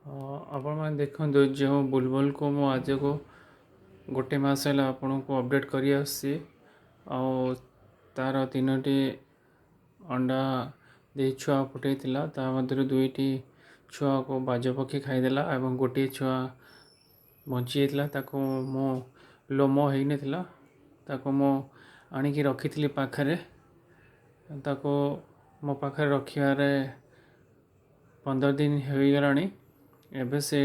ଆପଣମାନେ ଦେଖନ୍ତୁ, ଯେଉଁ ବୁଲବୁଲକୁ ମୁଁ ଆଜକୁ ଗୋଟେ ମାସ ହେଲା ଆପଣଙ୍କୁ ଅପଡ଼େଟ୍ କରି ଆସୁଛି, ଆଉ ତା'ର 3ଟି ଅଣ୍ଡା ଦେଇ ଛୁଆ ଫୁଟେଇଥିଲା, ତା ମଧ୍ୟରୁ 2ଟି ଛୁଆକୁ ବାଜ ପକ୍ଷୀ ଖାଇଦେଲା ଏବଂ ଗୋଟିଏ ଛୁଆ ବଞ୍ଚିଯାଇଥିଲା। ତାକୁ ମୁଁ ଲୋମ ହେଇନଥିଲା, ତାକୁ ମୁଁ ଆଣିକି ରଖିଥିଲି ପାଖରେ। ତାକୁ ମୋ ପାଖରେ ରଖିବାରେ 15 ଦିନ ହୋଇଗଲାଣି। ଏବେ ସେ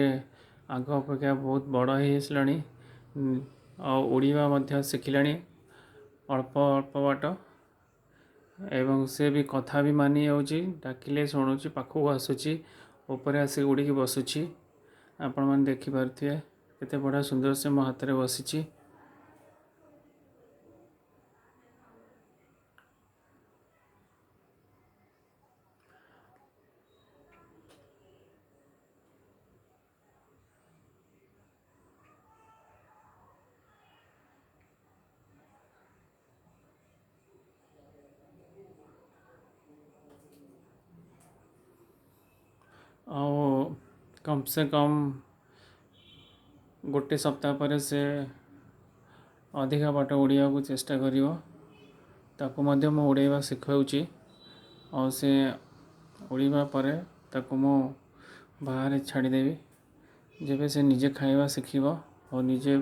ଆଗ ଅପେକ୍ଷା ବହୁତ ବଡ଼ ହେଇଆସିଲାଣି ଆଉ ଉଡ଼ିବା ମଧ୍ୟ ଶିଖିଲାଣି ଅଳ୍ପ ଅଳ୍ପ ବାଟ, ଏବଂ ସେ ବି କଥା ବି ମାନି ଯାଉଛି, ଡାକିଲେ ଶୁଣୁଛି, ପାଖକୁ ଆସୁଛି, ଉପରେ ଆସିକି ଉଡ଼ିକି ବସୁଛି। ଆପଣମାନେ ଦେଖିପାରୁଥିବେ କେତେ ବଢ଼ିଆ ସୁନ୍ଦର ସେ ମୋ ହାତରେ ବସିଛି। ଆଉ କମ୍ ସେ କମ୍ ଗୋଟେ ସପ୍ତାହ ପରେ ସେ ଅଧିକା ବାଟ ଉଡ଼ିବାକୁ ଚେଷ୍ଟା କରିବ। ତାକୁ ମଧ୍ୟ ମୁଁ ଉଡ଼େଇବା ଶିଖାଉଛି, ଆଉ ସେ ଉଡ଼ିବା ପରେ ତାକୁ ମୁଁ ବାହାରେ ଛାଡ଼ିଦେବି, ଯେବେ ସେ ନିଜେ ଖାଇବା ଶିଖିବ ଆଉ ନିଜେ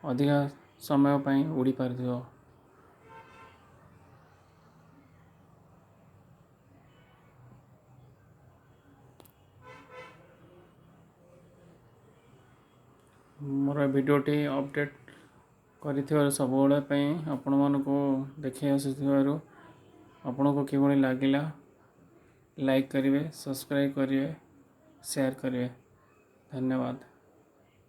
ଅଧିକା ସମୟ ପାଇଁ ଉଡ଼ି ପାରୁଥିବ। ମୋର ଭିଡ଼ିଓଟି ଅପଡ଼େଟ୍ କରିଥିବାରୁ ସବୁବେଳେ ପାଇଁ ଆପଣମାନଙ୍କୁ ଦେଖାଇ ଆସୁଥିବାରୁ ଆପଣଙ୍କୁ କିଭଳି ଲାଗିଲା ଲାଇକ୍ କରିବେ, ସବସ୍କ୍ରାଇବ୍ କରିବେ, ସେୟାର କରିବେ। ଧନ୍ୟବାଦ।